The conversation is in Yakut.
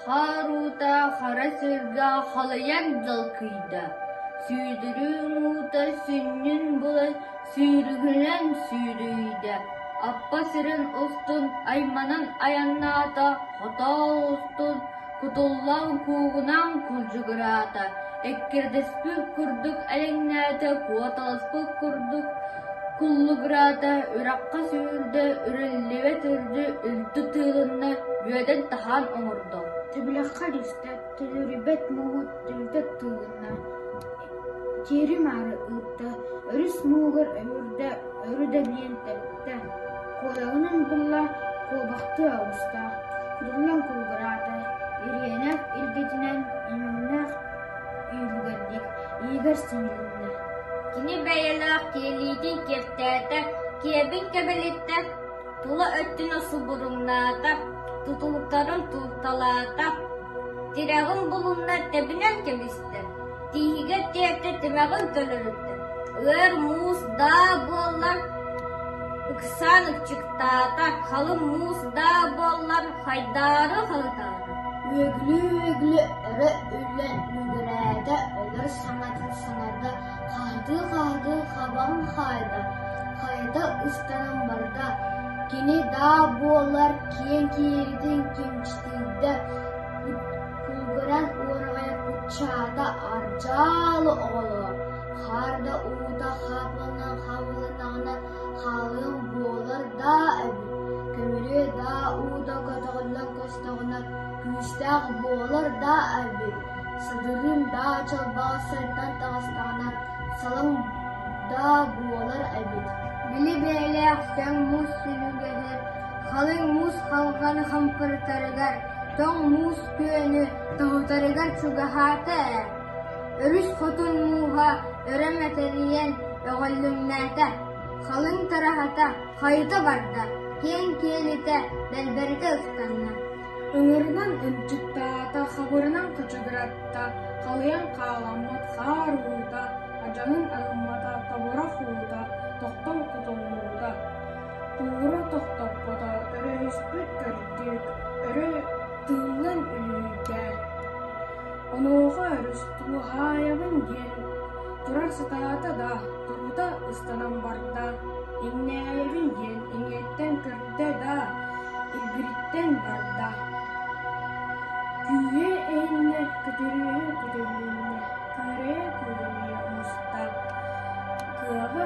Хаар уута хара сиргэ халыйан дьалкыйда, сүүрүгүн уута сүнньүн булан сүүрүгүнэн сүүрүйдэ, аппа сирин устун айманан айаннаата, хотоол устун кутуллан куугунаан кулдьугураата, эккирдэспит курдук элэҥнээтэ, куоталаспыт курдук куллугураата, үрэххэ сүүрдэ, үрүллүбэт үрдү үлтү тыылынна, үөдэн-таһаан оҥордо. Төбүлэххэ түстэ, төлөрүйбэт мууһу төлүтэ тыылынна, тиэри-маары ыытта, өрүс мууһугар өмүрдэ, өрү дэбийэн тэптэ, куодаҕынан булла, куобахтыы оҕуста, кутуллан кулугураата, ириэнэх илгэтинэн имэҥнээх үлүгэрдик иигэр симилиннэ. Кини бэйэлээх киэлиитин киэптээтэ, киэбин кэбилиттэ, тула өттүн субуруҥнаата, тутулуктарын туурталаата, тирэҕин булунна тэбинэн кэбистэ, тииһигэр тиэртэ тимэҕин төлөрүттэ, ыар муус даа буоллар ыксаан ыччыктаата, халыҥ муус даа буоллар хайдаары хаһытаата. Үөгүлүү-үөгүлүү өрө үллэн үгүрээтэ, өлөр саҥатын саҥарда, хаһытыы-хаһытыы хабаҕын хаайда, хайыта ыстанан барда, кини даа буолар киэҥ кииритин кимчитийдэ, кулгуран уораҕайа куччаата ардьаалы оҕолоор, хаар да уута хаапыланан хаалланаҕына хаалыам буолар даа эбит, көмүрүө даа уута көтөҕүллэн көстөҕүнэ күүстээх буолар даа эбит, садырыым даа чалбаҕа сыртан таҕыстаҕына салаҥ даа буолар эбит. Били бэйэлээх сөҥ муус сүлүгэһэр, халыҥ муус халҕаны хампырытарыгар, тоҥ муус күөнү тоһутарыгар чугаһаата ээ. Өрүс хотун мууһа өрө мэтэрийэн өҕүллүҥнээтэ, халыҥ тараһата хайыта барда, киэҥ киэлитэ дэлбэритэ ыстанна. Ыҥырынан ынчыктаата, хабырынан хачыгыратта, халыйан хааламмыт хаар уута, адьаһын аһыммата, тобурах уута, тохтон кутуллуута, туура тохтоппото, өрүһүспүт көрдүк, өрө тыыллан үлүйдэ. Онуоха өрүс туһаайабын диэн тура сатаата да, турута ыстанан барда, иҥнээйэбин диэн иҥиэттэн көрдө да, илбириттэн барда. Күүһэ эһиннэ, көтүрүөһэ көтүллүннэ, күөрэйэ күөрэйэ оҕуста, кыаҕа